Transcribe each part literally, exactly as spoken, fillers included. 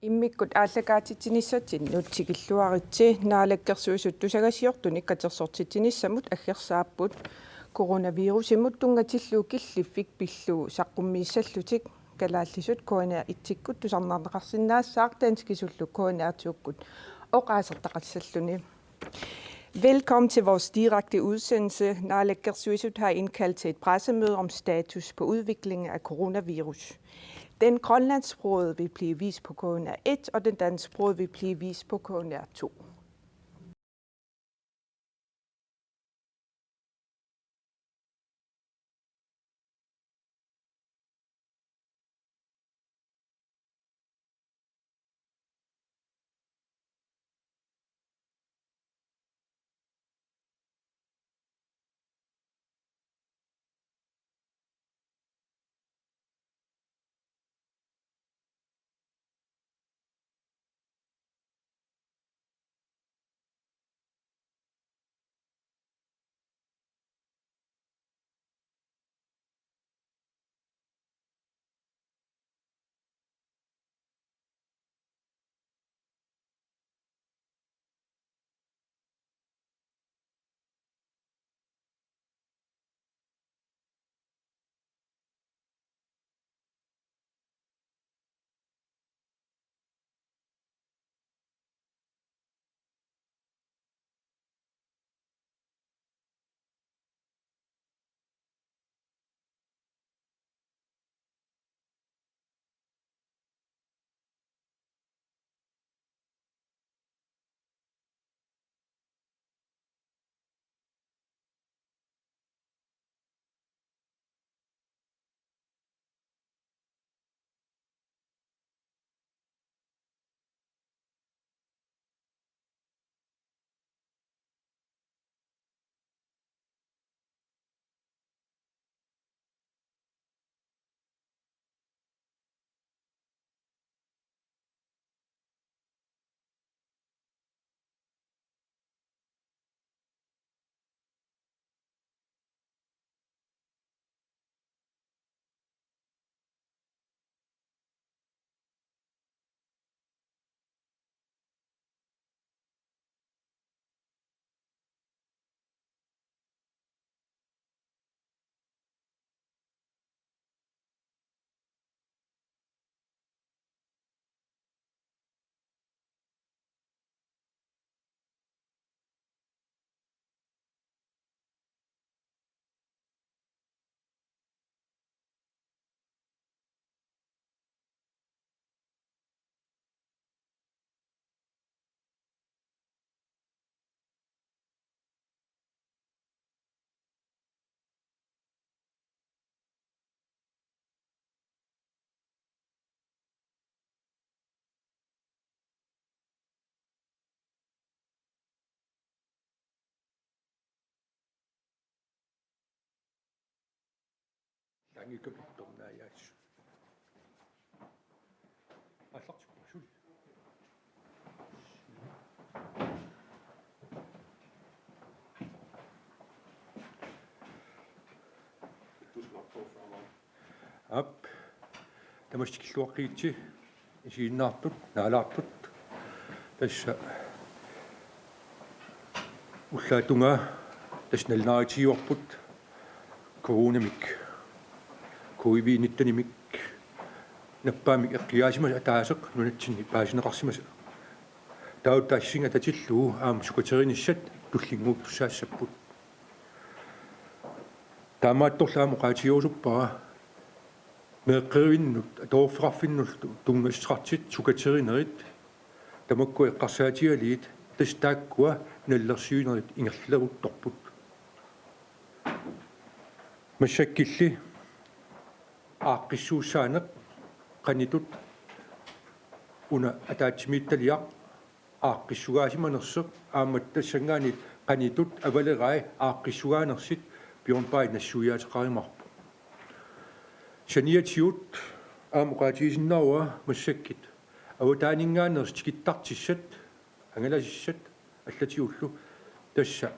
Immikkut aallakaatitsinissatsinnut tikilluaritsi. Naalakkersuisut tusagassiortunik katersortitsinissamut aggersaapput coronavirusimut tunngatillugu killiffik pillugu saqqummiissallutik. Kalaallisut K N R et-ikkut tusarnaarneqarsinnaassaaq danskisullu K N R to-kkut oqaasertaqassalluni. Velkommen til vores direkte udsendelse. Naalakkersuisut har indkaldt til et pressemøde om status på udviklingen af coronavirus. Den grønlandsksprogede vil blive vist på K N R et, og den dansksprogede vil blive vist på K N R to. Taangikkapittornaajaas. Aallartippa suli. Aap. Tamassi tikilluaqqigitsi isiginnaartut, naalaartut. Tassa ullaatungaa tassa nalunaarutigivarput coronamik, covid nittenimik, nappaamik eqqigaasimasoq ataaseq nunatsinni paasineqarsimasoq. Taava taassuma atatillugu aamma sukaterinissaat tullinnguuttussaassapput. Taamaattorli aamma oqaatigerusuppara meeqqerivinnut, atoruffeqarfinnullu tunngassuteqartut sukaterinerit, tamakkua eqqarsaatigalugit, tassa taakkua nalilersuinerit ingerleruttorput. Massakkuli aaqqissuussaaneq qanoq ittoq una ataatsimiititaliaq aaqqissugaasimanersoq aamma tassanngaanniit qanoq ittoq avalerai aaqqissugaanersut Bjørn Bay nassuiaateqarumaarpoq. Saniatigut aamma oqaatigisinnaavara massakkut avataaninngaanneersut tikittartussat, angalasussat allatigullu tassa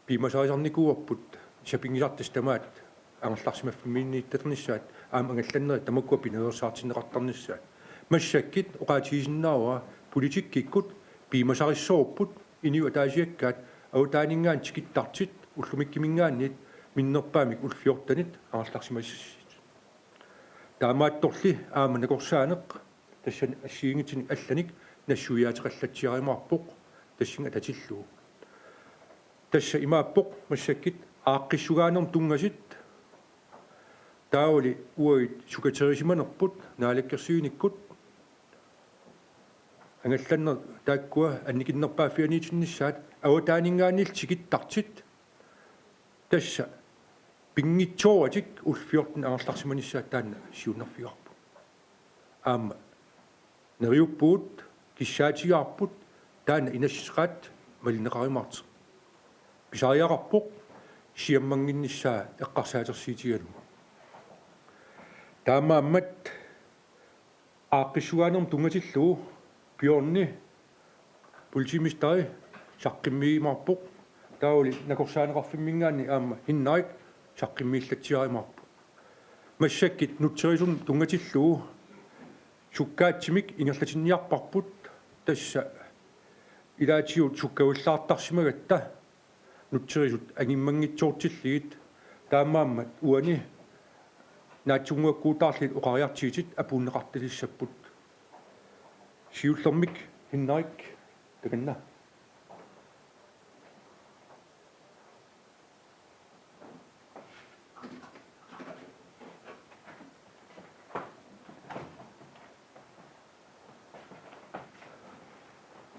piumasarisarnikuuarput sapinngisartut tamaat angerlarsimaffimmiinniittarnissaat aamma angallannerit tamakkua pinaveersaartinneqartarnissaat. Massakkut oqaatigisinnaavara politikkikkut piumasarissavarput inuit ataasiakkaat avataaninngaanniit tikittartut ullumikkuninngaanniit minnerpaamik ullut fjortenit angerlarsimassasut. Taamaattorli aamma nakorsaaneq tassani assigiinngitsunik allanik nassuiaateqallatsiarumaarpoq tassunga atatillugu. Tassa imaappoq massakkut aaqqissugaanermut tunngasut, taavali uagut sukaterisimanerput naalakkersuinikkut angallannerit taakkua annikinnerpaaffianiitinnissaat avataaninngaanniillu tikittartut tassa pinngitsooratik ullut fjorten angerlarsimanissaat taanna siunnerfigaarput. Aamma neriuppugut kissaatigaarput taanna inassisaqaat malineqarumaartoq. Pisariaqarpoq siammannginnissaa eqqarsaatersuutigalugu. Taamaammat aaqqissugaanermut tunngatillugu Bjørni, politimesteri, saqqummiumaarpoq, taavali nakorsaaneqarfimminngaanniit aamma Henrik saqqummiillatsiarumaarpoq. Massakkut nutserisunut tunngatillugu sukkaatsumik ingerlatinniarparput, tassa ilaatigut sukkavallaartarsimagatta nutserisut angimmanngitsoortillugit, taamaammat uani naatsunnguakkuutaarlugit oqariartuutit apuunneqartatissapput. Siullermik Henrik, takanna.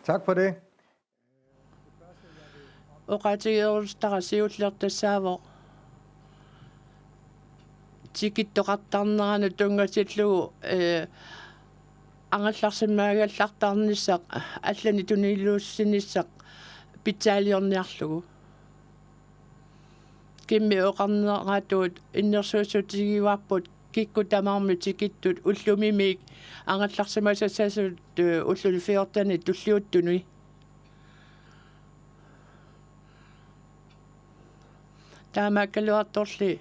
Tak for det. Oqaatigerusuttara siulleq tassaavoq tikittoqartarneranut tunngatillugu, ee, angerlarsimaagallartarnissaq, allanik tuniluussinissaq pitsaaliorniarlugu. Kimmi oqarneratut innersuussutigivarput kikkut tamarmik tikittut ullumimiit angerlarsimasassasut, ee, ullut fjortenit tulliuttuni. Taamaakkaluartorli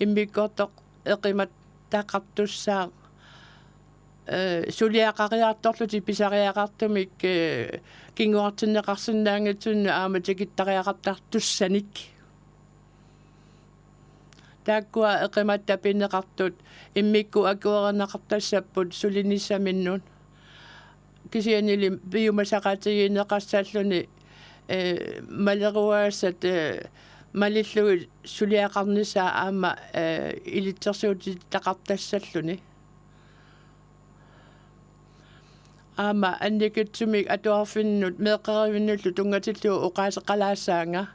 immikkoortoq eqimattaqartussaaq, ee, suliaqariartorlutik pisariaqartumik, ee, kinguartinneqarsinnaanngitsunik aamma tikittariaqartartussanik. Taakkua eqimattaq pineqartut immikkut akuerineqartassapput sulinissaminnut. Kisiannili piumasaqaatigineqassalluni, ee, maleruagassat, ee, malillugit suliaqarnissaa aamma, ee, ilitsersuutitaqartassalluni. Aamma annikitsumik atuarfinnut meeqqerivinnullu tunngatillugu oqaaseqalaassaanga.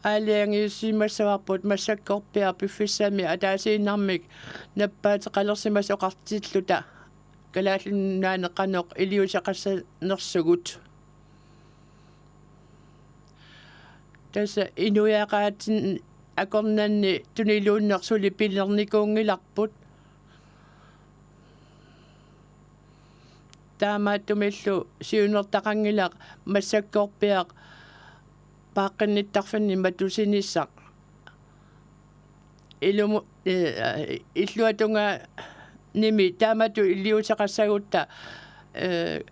Aalajangiussimassavarput massakkorpiaq piffissami ataasiinnarmik nappaateqalersimasoqartilluta Kalaallit Nunaanni qanoq iliuuseqassanersugut. Tassa inuiaqatigiinni akornanni tuniluunneq suli pilernikuunngilarput. Taamaattumillu siunertaqanngilaq massakkorpiaq paaqqinnittarfinni matusinissaq. Ilumu-, ee, illuatungaanimi taamatut iliuuseqassagutta, ee,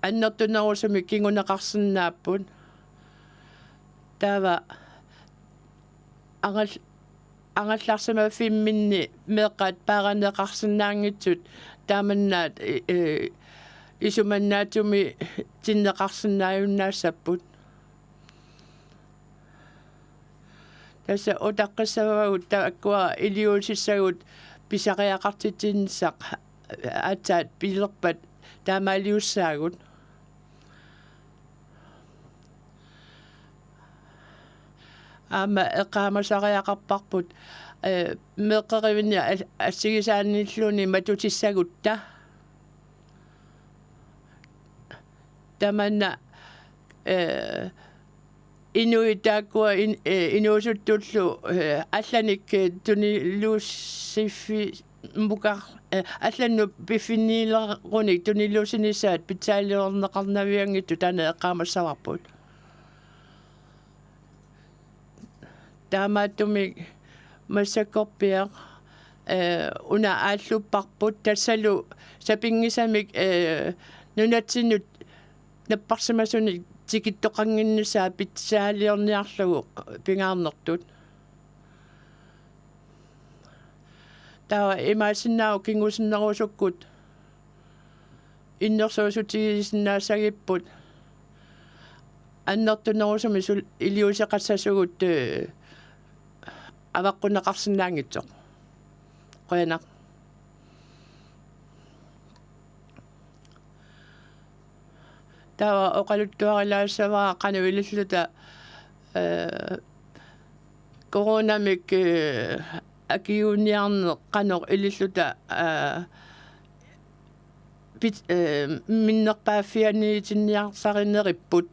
annertunerusumik kinguneqarsinnaapput. Taava angal-, angallarsimaffimminni meeqqat paarineqarsinnaanngitsut taamannaat, ee, ee, isumannaatsumik tinneqarsinnaajunnaassapput. Tassa utaqqissavagut taakkua iliuusissagut pisariaqartitsinissaq aatsaat pilerpat taamaaliussaagut. Aamma eqqaamasariaqarparput, ee, meeqqerivinni as-, assigisaanilluni matutissagutta. Tamanna, ee, inuit taakkua in-, ee, inuusuttullu, ee, allanik, ee, tuniluussiffi-, mukar-, ee, allannut piffinniilerunik tuniluussinissaat pitsaaliorneqarnavianngitsut taanna eqqaamassavarput. Taamaattumik massakkorpiaq, eh, una aallupparput tassalu sapinngisamik, eh, nunatsinnut napparsimasunik tikittoqannginnissaa pitsaaliorniarlugu pingaarnertut. Taava imaassinnaavoq kingusinnerusukkut innersuussutigisinnaassagipput annertunerusumik sul-, iliuuseqassasugut, eh, avaqqunneqarsinnaanngitsoq. Qujanaq. Taava oqaluttuarilaassavara qanoq ililluta, eh, coronamik, eh, akiuiniarneq qanoq ililluta, eh, pit-, eh, minnerpaaffianiitinniarsarineripput.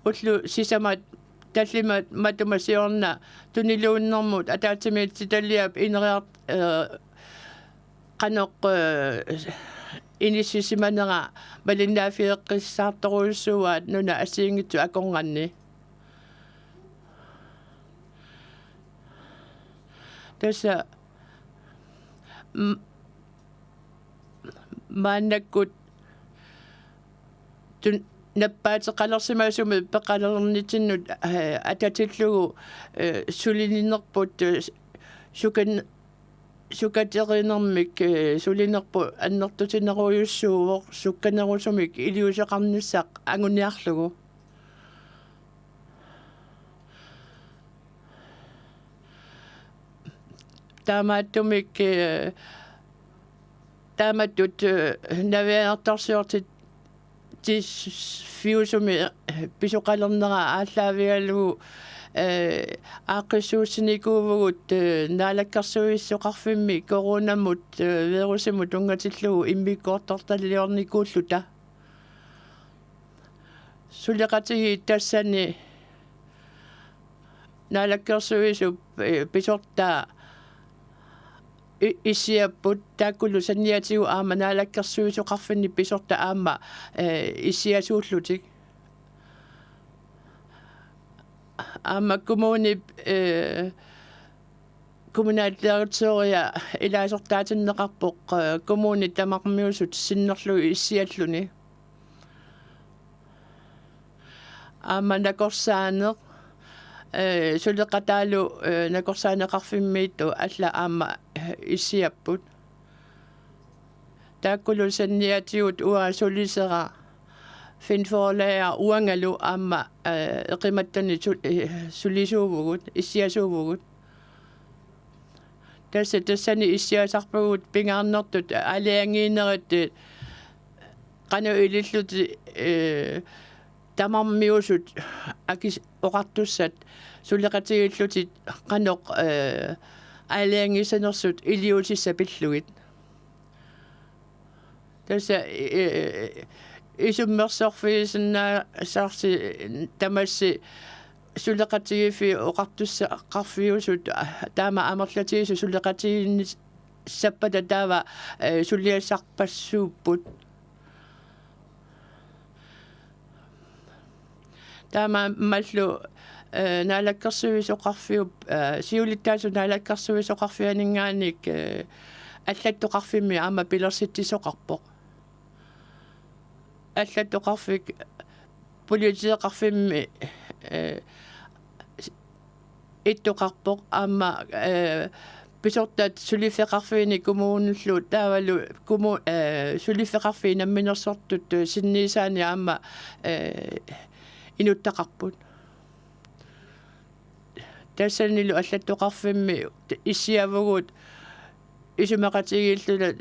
Ullut sisamat tallimat matuma siorna tuniluunnermut ataatsimiititaliap ineriart-, eh, qanoq, eh, inissisimanera malinnaaffeqqissaartorujussuuaat nunap assigiinngitsut akornanni. Tassa, mm, maannakkut tun-, nappaateqalersimasumik peqalernitinnut, eh, atatillugu, eh, sulinerput, eh, sukan-, sukaterinermik, eh, sulinerput annertutinerujussuuvoq sukkanerusumik iliuuseqarnissaq anguniarlugu. Taamaattumik, eh, taamatut, eh, navianartorsiortit-, -tifiusumi pisoqalernera aallaavigalugu, eh, aaqqissuussinikuuvugut, eh, naalakkersuisoqarfimmi coronamut, eh, virusimut tunngatillugu immikkoortortaliornikuulluta. Suleqatigiit tassani naalakkersuisup, eh, pisortaa i-, issiapput, taakkulu saniatigut aamma naalakkersuisoqarfinni pisortat aamma, eh, issiasuullutik. Aamma kommunip, eh, kommunaldirektøria ilaasortaatinneqarpoq, eh, kommunit tamarmiusut sinnerlugit issialluni. Aamma nakorsaaneq, eh, suleqataalu, eh, nakorsaaneqarfimmiittut allat aamma, eh, issiapput. Taakkulu saniatigut uanga sulisera Finn Forlager uangalu aamma, eh, eqimattani su-, eh, sulisuuvugut, issiasuuvugut. Tassa tassani issiasarpagut pingaarnertut aalajangiinerit, eh, qanoq ilillutik, eh, tamarmiusut akis-, oqartussat suleqatigiillutik qanoq, eh, aalajangiissinersut iliuusissat pillugit. Tassa, eh, isummersorfigisinnaasarsi tamassi suleqatigiiffiit oqartussaqarfiusut, taama amerlatigisut suleqatigiinnissappata taava, eh, suliassarpassuupput. Taamaammallu, eh, naalakkersuisoqarfiup, eh, siulittaasup naalakkersuisoqarfianinngaanniit, eh, allattoqarfimmi aamma pilersitsisoqarpoq. Allattoqarfik politeeqarfimmi, eh, ittoqarpoq aamma, eh, pisortat suliffeqarfiini kommunillu taavalu kommu-, eh, suliffeqarfiit namminersortut, eh, sinniisaani aamma, eh, inuttaqarput. Tassanilu allattoqarfimmi issiavugut isumaqatigiilluta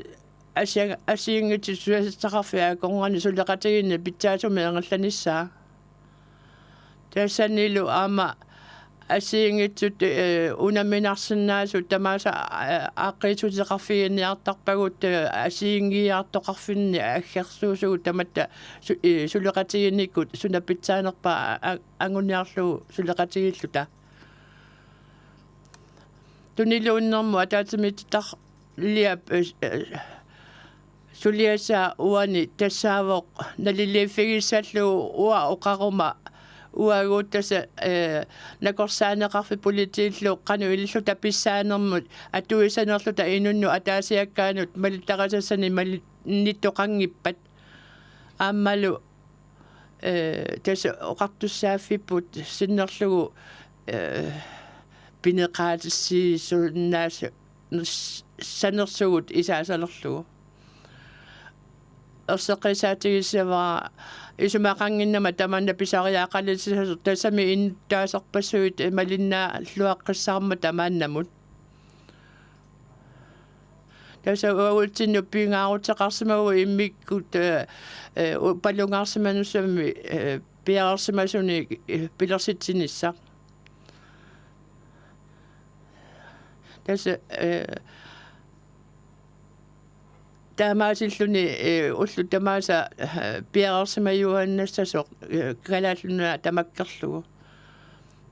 assiang-, assigiinngitsut susassaqarfiit akornanni suleqatigiinneq pitsaasumik ingerlanissaa. Tassanilu aamma assigiinngitsut, eh, unamminarsinnaasut tamaasa, eh, aaqqiissuteqarfiginiartarpagut, eh, assigiinngiiaartoqarfinni aggersuusugut tamatta su-, eh, suleqatigiinnikkut suna pitsaanerpaaq a-, anguniarlugu suleqatigiilluta. Tuniluunnermut ataatsimiititaliap, eh, eh, tuliasaa uani tassaavoq naliliiffigissallugu uanga oqaruma uagut tassa, eh, nakorsaaneqarfik politiillu qanoq ililluta pissaanermut atuisanerluta inunnut ataasiakkaanut malittarisassani malinnittoqanngippat. Aammalu, eh, tassa oqartussaaffipput sinnerlugu, eh, pineqaatissiisunnaas-, nus-, sanersugut isaasalerlugu. Erseqqissaatigissavara isumaqannginnama tamanna pisariaqalitissasoq, tassami innuttaasarpassuit malinnaalluaqqissaarmata maannamut. Tassa uagutsinnut pingaaruteqarsimavugut immikkut, eh, eh, upalungaarsimanissamik, eh, piareersimasunik, eh, pilersitsinissaq. Tassa, eh, taamaasilluni, eh, ullut tamaasa, eh, piareersimajuaannassasoq, eh, Kalaallit Nunaat tamakkerlugu.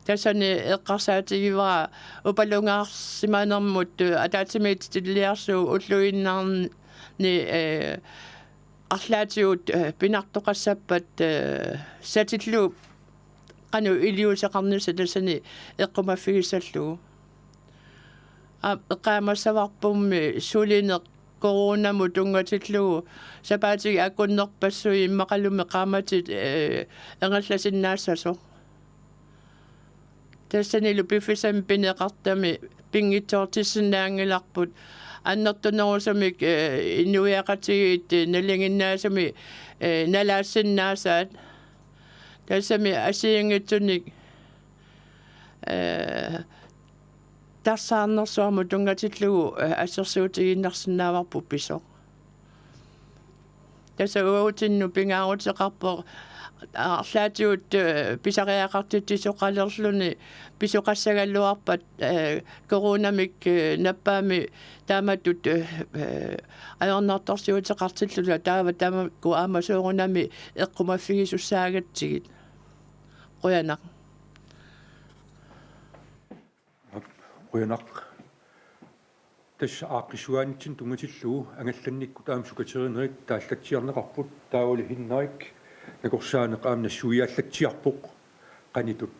Tassani eqqarsaatigivara upalungaarsimanermut, eh, ataatsimiititaliarsuup ulluinnarni, eh, arlaatigut, eh, pinartoqassappat, eh, satillugu qanoq iliuuseqarnissaq tassani eqqumaffigissallugu. Aap, eqqaamassavarpummi sulineq coronamut tunngatillugu sapaatip akunnerpassuit immaqalumi qaammatit, eh, ingerlasinnaassasoq. Tassanilu piffissami pineqartami pinngitsoortissinnaanngilarput annertunerusumik, eh, inuiaqatigiit, eh, nalinginnaasumik, eh, nalaassinnaasaat. Tassami assigiinngitsunik, eh, tassaarnersuarmut tunngatillugu, eh, assersuutigiinnarsinnaavarput pisoq. Tassa uagutsinnut pingaaruteqarpoq arlaatigut, eh, pisariaqartitsisoqalerluni pisoqassagaluarpat, eh, coronamik, eh, nappaami taamatut, eh, eh, ajornartorsiuteqartilluta taava tamakku aamma soorunami eqqumaffigisussaagatsigu. Qujanaq. Qujanaq. Tassa aaqqissugaannitsinnut tunngatillugu angallannikkut aamma sukaterinerit taallatsiarneqarput, taavali Henrik nakorsaaneq aamma nassuiaallatsiarpoq qanoq ittoq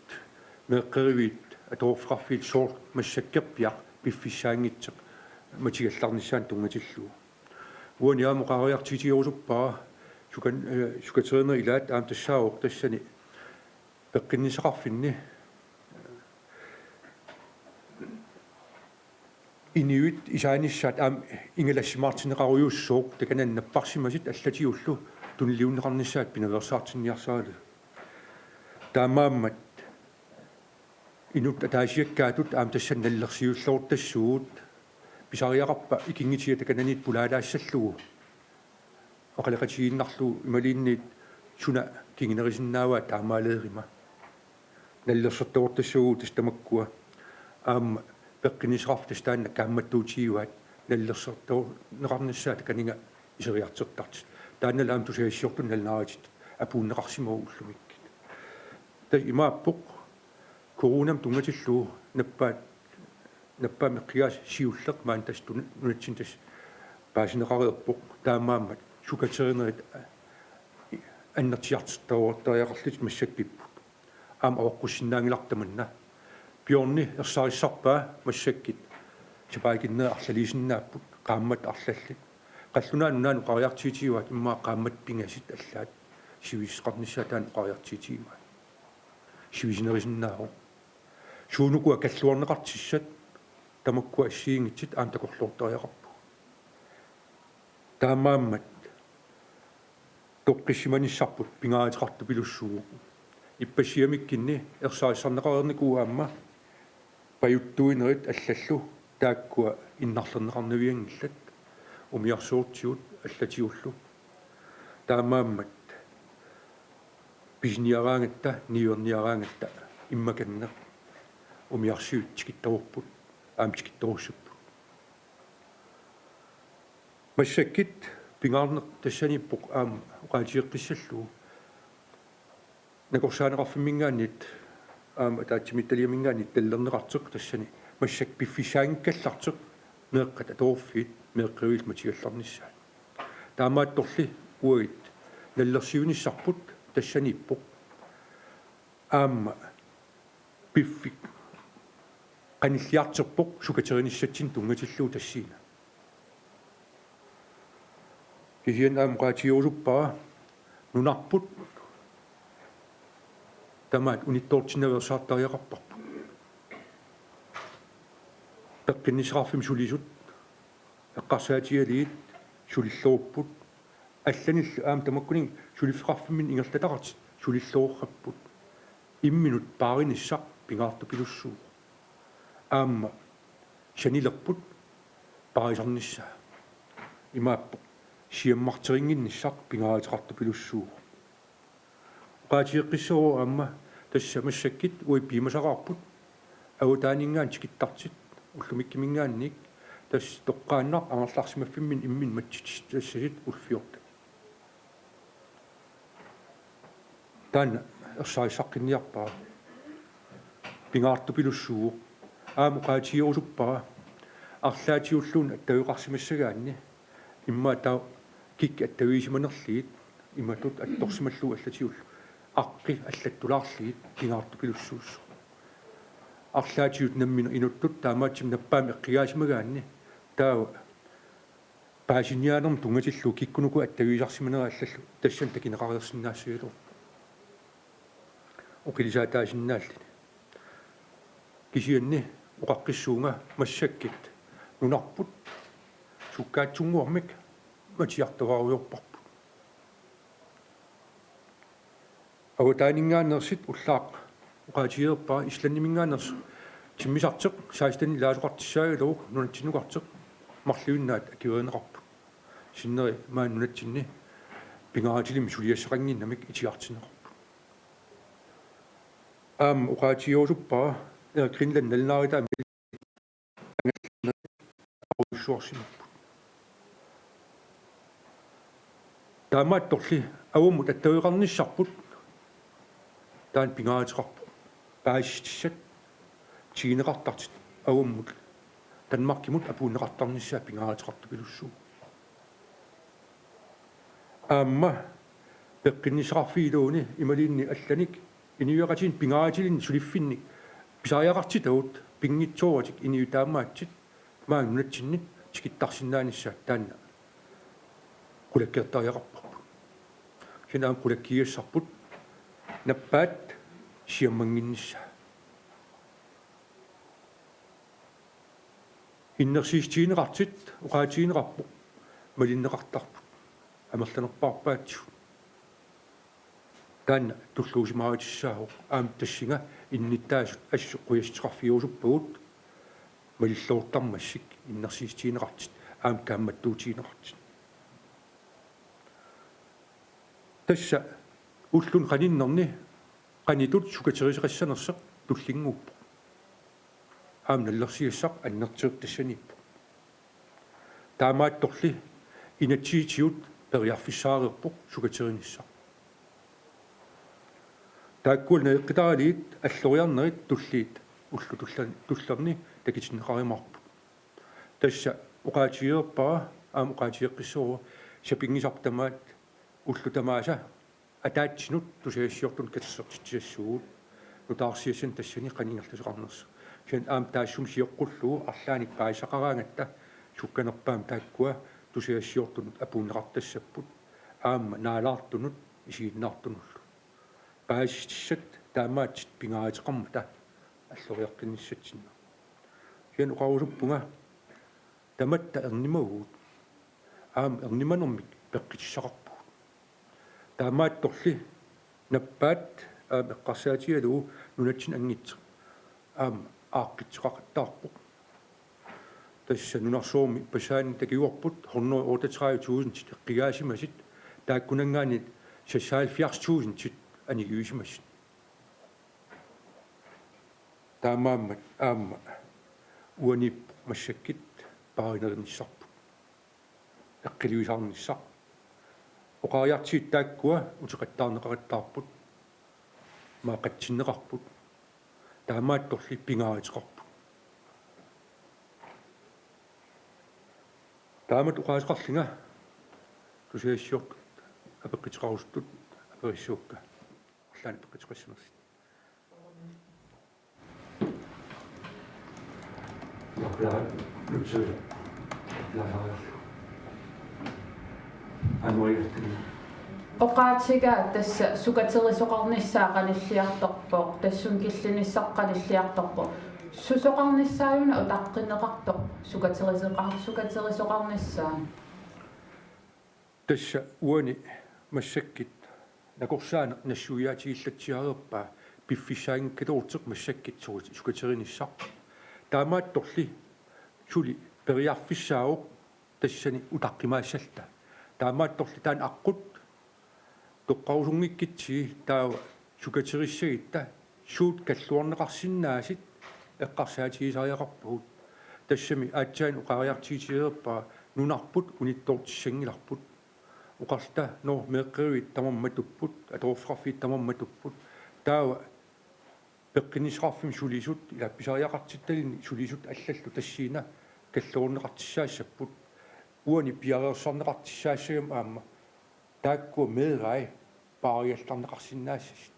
meeqqeriviit atorfeqarfiit soorlu massakkorpiaq piffissaanngitsoq matigallarnissaanut tunngatillugu. Uani aamma oqariartuutigerusuppara sukan-, eh, sukaterinerit ilaat aamma tassaavoq tassani peqqinnissaqarfinni inuit isaanissaat aamma ingalassimaartinneqarujussuuvoq takanani napparsimasut allatigullu tunniunneqarnissaat pinaveersaartinniarsaralugu. Taamaammat inuit ataasiakkaatut aamma tassani nalilersiullortassuugut, pisariaqarpa ikinngutiga takananiit pulaalaassallugu oqaloqatigiinnarlugu imaluunniit suna kingunerisinnaavaa taamaaleeruma. Nalilersortoortassuugut tassa tamakkua aamma peqqinnissaqarfik tassa taanna kaammattuutigivaat nalilersortoorneqarnissaat takanani iseriartortartut. Taannalu aamma tusagassiortunut nalunaarutit apuunneqarsimavoq ullumikkut. Tassa imaappoq coronamut tunngatillugu nappaat, nappaamik eqqigaasa siulleq maani tassa tun-, nunatsinni tassa paasineqareerpoq, taamaammat sukaterinerit annertusiartortariaqarlutik massakkorpiaat. Aamma avaqqussinnaanngilarput tamanna. Bjørni ersarissarpaa massakkut sapaatip akunneri arlaliisinnaapput, qaammatit arlallit. Qallunaat Nunaannut oqariartuutigivaat immaqa qaammatit pingasut allaat sivissuseqarnissaat taanna oqariartuutigivaat. Sivisunerisinnaasoq. Suunukua kalluarneqartussat tamakkua assigiinngitsut aamma takorloortariaqarput. Taamaammat toqqissimanissarput pingaaruteqartupilussuuvoq. Ippassaq immikkuunni ersarissarneqareernikuuvoq aamma pajuttuinerit allallu taakkua innarlerneqarnavianngillat umiarsuartigut allatigullu. Taamaammat pisiniaraangatta, niuerniaraangatta immakanneq umiarsuit tikittorupput, aamma tikittorussapput. Massakkut pingaarneq tassaniippoq aamma oqaatigeqqissallugu. Nakorsaaneqarfimminngaanniit aamma ataatsimiititaliaminngaanniit tallerneqartoq tassani massakkut piffissaanngikkallartoq meeqqat atorfiit meeqqeriviillu matigallarnissaat. Taamaattorli uagut nalilersiunissarput tassaniippoq. Aamma piffik qanilliarterpoq sukaterinissatsinnut tunngatillugu tassani. Kisianni aamma oqaatigerusuppara nunarput tamaat unittoortinnaveersaartariaqarparput. Peqqinnissaqarfimmi sulisut eqqarsaatigalugit sulillerupput. Allanillu aamma tamakkuninnga suliffeqarfimminni ingerlataqartut sulillerupput. Imminut paarinissaq pingaartupilussuuvoq. Aamma sanilerput paarisarnissaa. Imaappoq siammarterinnginnissaq pingaaruteqartupilussuuvoq. Oqaatigeqqissaarpara aamma tassa massakkut uagut piumasaqaarput avataaninngaanniit tikittartut ullumikkuminngaanniit, tassa toqqaannaq angerlarsimaffimminni imminut matutissasut ullut fjorten. Taanna ersarissaqqinniarpara. Pingaartupilussuuvoq. Aamma oqaatigerusuppara arlaatigulluunniit attaveqarsimassagaanni immaqa taava kikkut attavigissimanerlugit imatut attorsimallugu allatigullu aqqi allattulaarlugit pingaartupilussuussaaq. Arlaatigut nammineq inuttut taamaattumik nappaammik eqqugaasimagaanni taava paasiniaanermut tunngatillugu kikkunuku attavigisarsimanera allallu tassani takuneqareersinnaassagaluarpoq. Oqilisaataasinnaalluni. Kisianni oqaqqissuunga massakkut nunarput sukkaatsunnguamik matiartuaarujoorparput. Avataaninngaanneersut ullaaq oqaatigereerpara Islandiminngaanneersoq timmisartoq seksten ilaasoqartussaagaluarpoq nunatsinnukartoq marluinnaat akuerineqarput. Sinneri maani nunatsinni pingaarutilimmik suliassaqannginnamik itigartinneqarput. Aamma oqaatigerusuppara Air Greenland nalunaarutaami angallannerit aqussuarsimapput. Taamaattorli avammut attaveqarnissarput taanna pingaaruteqarpoq. Paasissutissat tiguneqartartut avammut Danmarkimut apuunneqartarnissaa pingaaruteqartupilussuuvoq. Aamma peqqinnissaqarfiit iluanni imaluunniit allanik inuiaqatigiinni pingaarutilimmik suliffinnik pisariaqartitagut pinngitsooratik inuit taamaattut maani nunatsinni tikittarsinnaanissaat taanna qulakkeertariaqarparput. Kisianni aamma qulakkeerigassarput nappaat siammannginnissaa. Innersuussutigineqartut oqaatigineqarpoq malinneqartarput amerlanerpaarpaatsigut. Taanna tulluusimaarutissaavoq aamma tassunga innuttaasut assut qujassuteqarfigerusuppagut malilluartarmassuk innersuussutigineqartut aamma kaammattuutigineqartut. Tassa ulluni qaninnerni qanitut sukaterisoqassanersoq tullinnguuppoq. Aamma nalilersugassaq annertuumik tassaniippoq. Taamaattorli inatsisitigut periarfissaareerpoq sukaterinissaa. Taakkua naleqqitaralugit alloriarnerit tulliit ullut tullan-, tullerni takutinneqarumaarput. Tassa oqaatigereerpara aamma oqaatigeqqissaarpara sapinngisarput tamaat ullut tamaasa ataatsinut tusagassiortunut katersortitsisassuugut nutaarsiassanik tassani qanoq ingerlasoqarnersoq. Kisianni aamma taassuma sioqqullugu arlaannik paasisaqaraangatta sukkanerpaamik taakkua tusagassiortunut apuunneqartassapput aamma naalaartunut isiginnaartunullu. Paasissutissat taamaattut pingaaruteqarmata alloriaqqinnissatsinnik. Kisianni oqarusuppunga tamatta ernumavugut. Aamma ernumanermik peqqutissaqarpugut. Taamaattorli nappaat aamma eqqarsaatigalugu nunatsinni anngitsoq aamma aaqqissuteqaqattaarpoq. Tassa nunarsuarmi ippassaanik takuarput hundrede otteogtredive tusind eqqugaasimasut, taakkunanngaanniit seksoghalvfjerds tusind aniguisimasut. Taamaammat aamma uaniippoq massakkut paarinernissarput. Eqqiluisaarnissaq. Oqariartuut taakkua uteqattaarneqaqattaarput. Maaqatsinneqarput. Taamaattorli pingaaruteqarput. Taamatut oqaaseqarlunga Tusagassiortut apeqquteqarusuttut aperissuakka. Arlaannik apeqquteqassanersut. Oqaatiga tassa sukaterisoqarnissaa qanilliartorpoq, tassunga killinissaq qanilliartorpoq. Susoqarnissaa-una utaqqinneqartoq sukaterisoqar-, sukaterisoqarnissaa? Tassa uani massakkut nakorsaaneq nassuiaatigillatsiareerpaa piffissaanngikkaluartoq massakkut su-, sukaterinissaa. Taamaattorli suli periarfissaavoq tassani utaqqimaassalluta. Taamaattorli taanna aqqut toqqarusunngikkutsigit taava sukaterissagutta suut kalluarneqarsinnaasut eqqarsaatigisariaqarpagut. Tassami aatsaat oqariartuutigereerpara nunarput unittoortissanngilarput. Oqarluta, nå, meeqqeriviit tamarmik matupput, atorfeqarfiit tamarmik matupput. Taava peqqinnissaqarfimmi sulisut, ila pisariaqartittalinni sulisut allallu tassani kalluarneqartussaassapput. Uani piareersarneqartussaassagami aamma taakkua meerai paariallarneqarsinnaassasut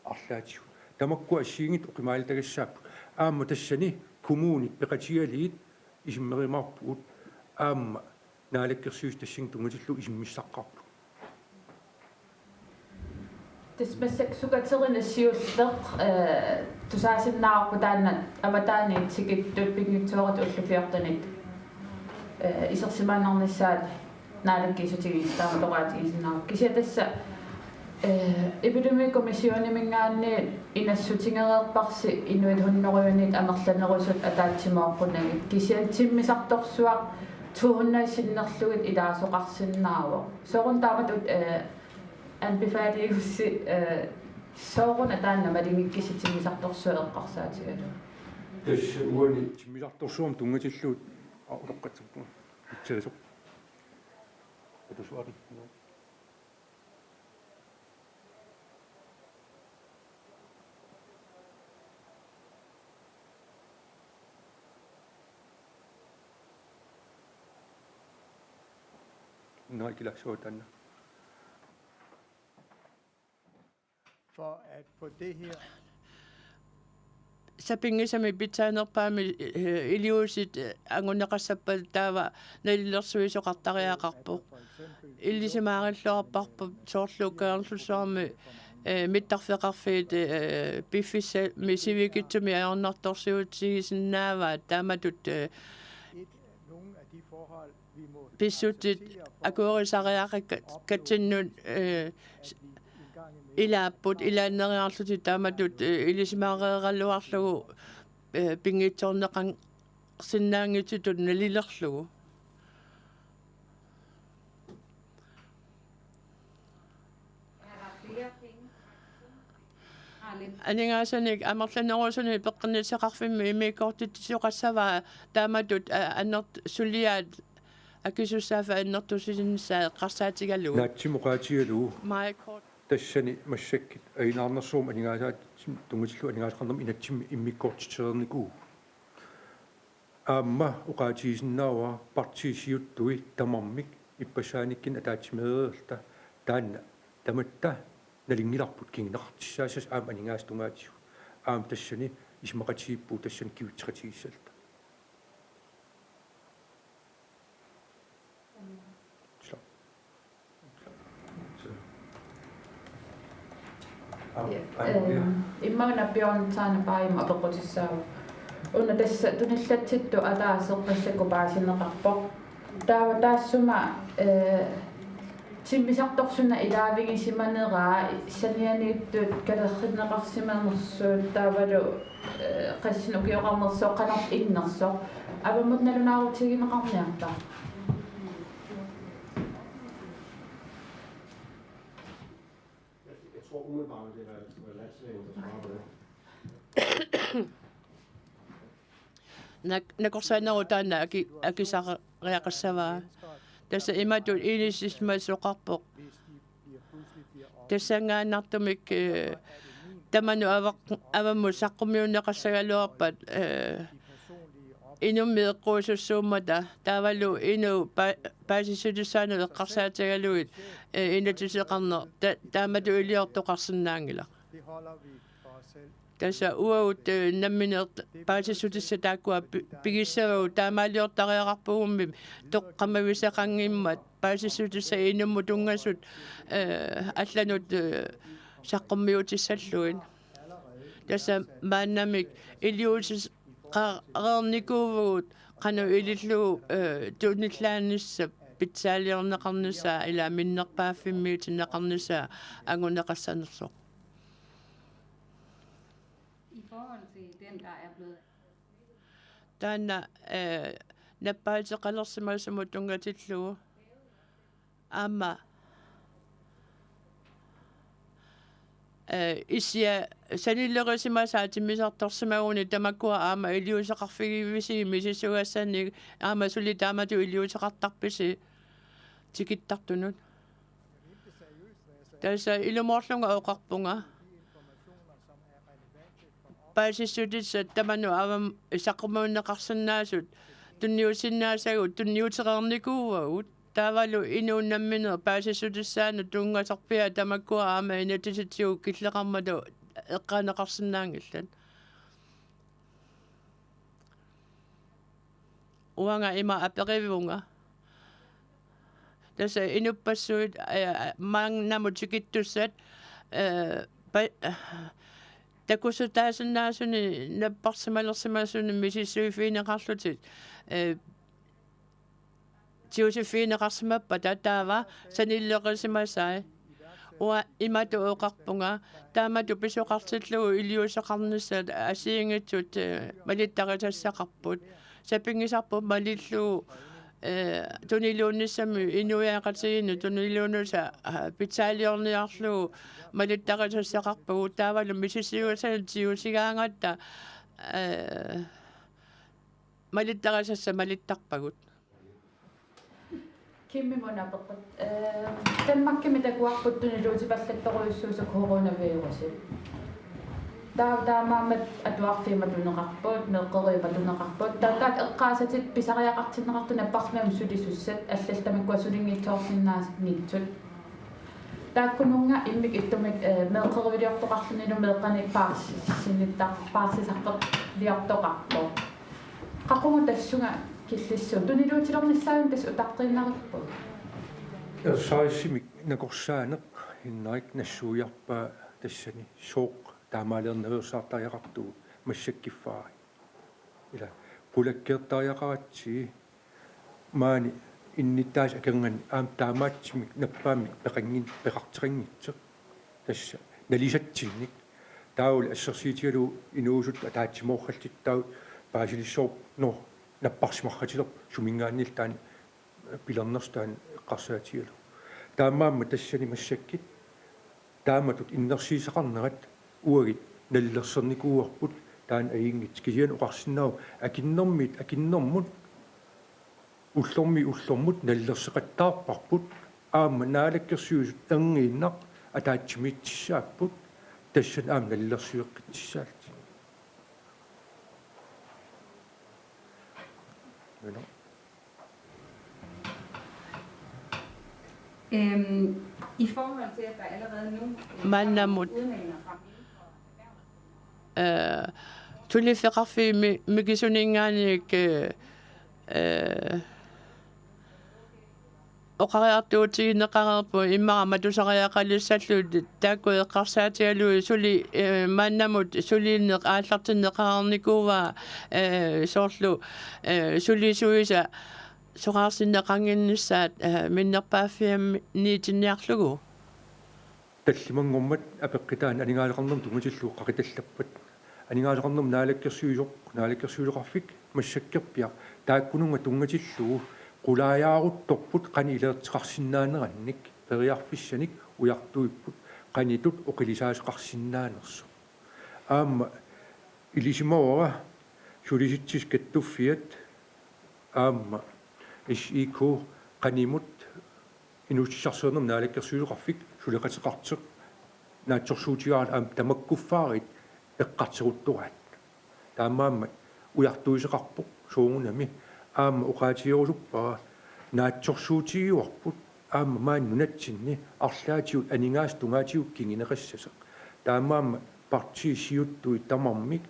arlaatigut. Tamakkua assigiinngitsut oqimaallutagassaapput. Aamma tassani kommunit peqatigalugit isummerumaarpugut, aamma Naalakkersuisut tassani tunngatillugu isummissaqqaarput. Tassa massakkut sukaterineq siulleq, eh, tusaasinnaavarput taanna avataaniit tikittut pinngitsooratik ullut fjortenit, eh, isersimaannarnissaat naalakkiissutigisoq taama oqaatigisinnaavara. Kisianni tassa, eh, epidemikommissioniminngaanniit inassutigereerparsi inuit hundredinik amerlanerusut ataatsimoorpunagit. Kisianni timmisartorsuaq to hundrede sinnerlugit ilaasoqarsinnaavoq. Sooruna taamatut, eh, anbefaligussi, eh, sooruna taanna malingikkissi timmisartorsuaq eqqarsaatigalugu? Tassa uani timmisartorsuarmut tunngatillugu, aa, utoqqatserpunga. Itseesoq. Atusuarikku. Nå, ikke lagt så den. For at få det her. Sapinngisamik pitsaanerpaamik, eh, iliuuseq, eh, anguneqassappat taava nalilersuisoqartariaqarpoq. Ilisimaarilluarparput soorlu Kangerlussuarmi, eh, mittarfeqarfiit, eh, piffissami sivikitsumi ajornartorsiutigisinnaavaat taamatut, eh, Nogle af de forhold, vi må pissutsit acceptere for at akuerisariaqakka-, opnå, katsinnut, eh, at vi en gang imellem ilaapput, ilaanneriarlutik taamatut, eh, ilisimaareeraluarlugu, eh, pinngitsoorneqarsinnaanngitsutut nalilerlugu. Aningaasanik amerlanerusunik peqqinnissaqarfimmi immikkoortitsisoqassavaa taamatut, a-, anert-, suliaat akisussaaffik annertusinissaa eqqarsaatigalugu. Naatsimik oqaatigalugu. Maajak Kort. Tassani massakkut ajunaarnersuummik aningaasaat tunngatillugu aningaasaqarnermut inatsimmi immikkoortitsereernikuuvoq. Aamma oqaatigisinnaavara partiit siuttui tamarmik ippassaanikkut ataatsimeereerluta taanna tamatta nalunngilarput kinguneqartussaassasut aamma aningaasat tungaatigut. Aamma tassani isumaqatigiippugut tassani kivitseqatigiissalluta. Ja, øhm, immaqa Bjørn Taane Baajum apeqqutissaavoq. Una tassa tunillatsittut ataaseq massakkut paasineqarpoq. Taava taassuma, øh, timmisartorsuaq ilaavigisimaneraa sanianiittut kalerrinneqarsimanersuut taavalu, øh, qassinik ukioqarnersoq qanortoq innersoq. Avammut nalunaarutigineqarniarta. Jeg tror umiddelbart, det er, det er landslægen, der svarer på det. Nak-, nakorsaanerup taanna aki-, akisariaqassavaa. Tassa imatut inissisimasoqarpoq. Tassanngaannartumik, eh, tamanut avaq-, avammut saqqummiunneqassagaluarpat, eh, Inummik eqquusussuummata taavalu inuup pa-, paasissutissaanut eqqarsaatigalugit, eh, inatsiseqarneq ta-, taamatut iliortoqarsinnaanngilaq. Tassa uagut, eh, nammineq paasissutissat taakkua pi-, pigissavagut, taamaaliortariaqarpugummi toqqammavisaqanngimmat paasissutissat inummut tunngasut, eh, allanut, eh, saqqummiutissallugit. Tassa maannamik iliuusis-, qa-, -reernikuuvugut qanoq ilillugu, eh, tunillaanissap pitsaaliorneqarnissaa ilaa minnerpaaffimmiitinneqarnissaa anguneqassanersoq. I forhold til den, der er blevet Taanna, eh, nappaateqalersimasumut tunngatillugu. Aamma, eh, issia sanillerisimasaa timmisartorsimaguni tamakkua aamma iliuuseqarfigivisigit misissugassanik aamma suli taamatut iliuuseqartarpisi tikittartunut. Tassa ilumoorlunga oqarpunga. Paasissutissat tamanut aamma saqqummiunneqarsinnaasut tunniussinnaasagut tunniutereernikuuagut. Taavalu inuup nammineq paasissutissaanut tunngasorpiaa tamakkua aamma inatsisitigut killeqarmata eqqaaneqarsinnaanngillat. Uanga ima aperivunga. Tassa inuppassuit, eh, maannamut tikittussat, eh, pa-, takussutaasinnaasunik napparsimalersimasunik misissuiffigineqarlutik, eh, tigusiffigineqarsimappata taava sanillerisimasai. Uanga imatut oqarpunga, taamatut pisoqartillugu iliuuseqarnissat assigiinngitsut, eh, malittarisassaqarput. Sapinngisarput malillugu, eh, tuniluunnissamut inuiaqatigiinnut tuniluunissaq, ah, pitsaaliorniarlugu malittarisassaqarpagut. Taavalu misissuisanut tigusigaangatta, eh, malittarisassat malittarpagut. Kimmimut apeqqut. Eh, Danmarkimi takuarput tuniluutipallattorujussuusut coronavirusi. Taa-, taamaammat atuarfiit matuneqarput, meeqqeriit matuneqarput. Taava taakku eqqaasatit pisariaqartinneqartut napparsimavimmi sulisussat allallu tamakkua sulinngitsoorsinnaanngitsut. Taakkununnga immikkut ittumik, eh, meeqqeriviliortoqarlunilu meeqqanik paarsisinnitta-, paarsisarpiliortoqarpoq. Qaqugu tassunga killissuugut? Tuniluutilernissaanik tassa utaqqiinnarippugut. Ersarissumik nakorsaaneq Henrik nassuiarpaa tassani sooq taamaaliorniarsaartariaqartugut massakkuffaarit. Ila qulakkeertariaqaratsigit maani innuttaasut akornanni aamma taamaattumik nappaammik peqanngin-, peqartoqanngitsoq. Tassa nalisatsinnik. Taavalu assersuutigalugu inuusuttut ataatsimoorallutik taava paasilissavarput, nå, napparsimarratilerpoq suminngaanniillu taanna pilernersoq taanna eqqarsaatigalugu. Taamaammat tassani massakkut taamatut innersuussaqarnerat uagut nalilersernikuuarput taanna ajunngitsoq, kisianni oqarsinnaavoq akunnermiit akunnermut ullormiit ullormut nalilersoqattaarparput, aamma Naalakkersuisut erniinnaq ataatsimiittussaapput, tassani aamma nalilersueqqittussaallutik. Bueno. Øhm, i forhold til, at der allerede nu, øh, Maannamut, udmeldinger fra øh, suliffeqarfiit mi-, mikisunngaanniit, øh, øh, oqariartuutigineqareerput immaqa matusariaqalissallutik taakku eqqarsaatigalugit suli, øh, maannamut sulineq aallartinneqareernikuuaa, øh, soorlu, øh, sulisuisa soraarsinneqannginnissaat, øh, minnerpaaffianniitinniarlugu. Tallimanngormat apeqqutaani aningaasaqarnermut tunngatillugu qaqitallappat. Aningaasaqarnermut naalakkersuisoq, naalakkersuisoqarfik massakkorpiaq taakkununnga tunngatillugu qulaajaaruttorput qanoq ileerteqarsinnaanerannik, periarfissanik ujartuipput qanoq ittut oqilisaasoqarsinnaanersoq. Aamma ilisimavara Sulisitsisut Kattuffiat aamma S I K qanimut inuussutissarsiornermut naalakkersuisoqarfik suleqateqartoq naatsorsuutigaarlugu aamma tamakkuffaarit eqqartoruttoraat. Taamaammat ujartuisoqarpoq soorunami. Aamma oqaatigerusuppara naatsorsuutigiuarput aamma maani nunatsinni arlaatigut aningaasat tungaatigut kinguneqassasoq. Taamaammat partiit siuttui tamarmik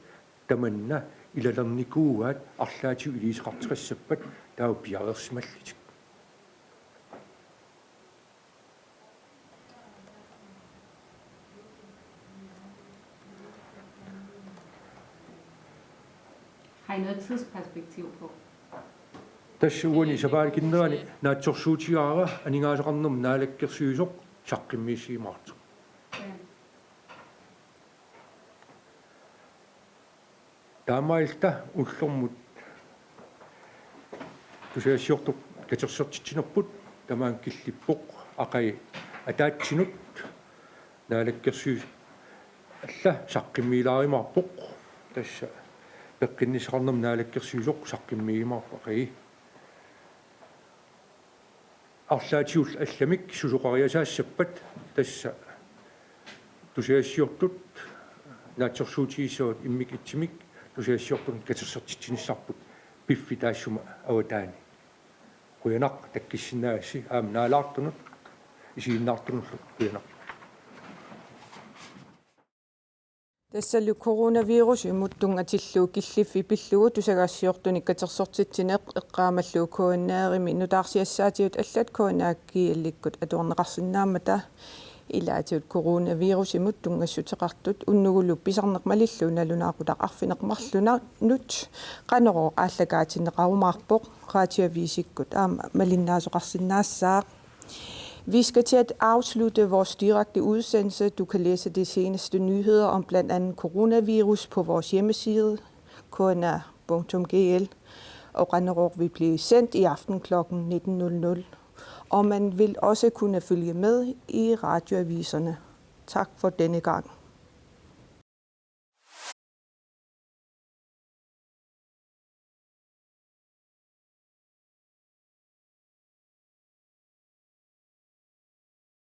tamanna ilalernikuuaat arlaatigut iliuuseqartoqassappat taava piareersimallutik. Har I noget tidsperspektiv på? Tassa uani sapaatip akunnerani naatsorsuutigaara aningaasaqarnermut naalakkersuisoq saqqummiussimaartoq. Taamaalilluta ullormut tusagassiortoq katersortitsinerput tamaanga killippoq, aqagu ataatsinut naalakkersuisut alla saqqummiilaarumaarpoq. Tassa peqqinnissaqarnermut naalakkersuisoq saqqummiumaarpoq aqagu. Arlaatigullu allamik susoqariasaassappat tassa tusagassiortut naatsorsuutigissavat immikkut ittumik tusagassiortunut katersortitsinissarput piffissaq taassuma avataani. Qujanaq takkissinnaagussi aamma naalaartunut isiginnaartunullu qujanaq. Tassalu coronavirusimut tunngatillugu killiffik pillugu tusagassiortunik katersortitsineq eqqaamallugu K N R-imi nutaarsiassaatigut allat K N R G L-ikkut atuarneqarsinnaammata. Ilaatigut coronavirusimut tunngassuteqartut unnugulu pisarneq malillugu nalunaaqutaq arfineq-marlunut Qanorooq aallakaatinneqarumaarpoq, Radioavisikkut aamma malinnaasoqarsinnaassaaq. Vi skal til at afslutte vores direkte udsendelse. Du kan læse de seneste nyheder om blandt andet coronavirus på vores hjemmeside, K N R punktum G L. Og Qanorooq vil blive sendt i aften klokken nitten nul nul. Og man vil også kunne følge med i radioaviserne. Tak for denne gang.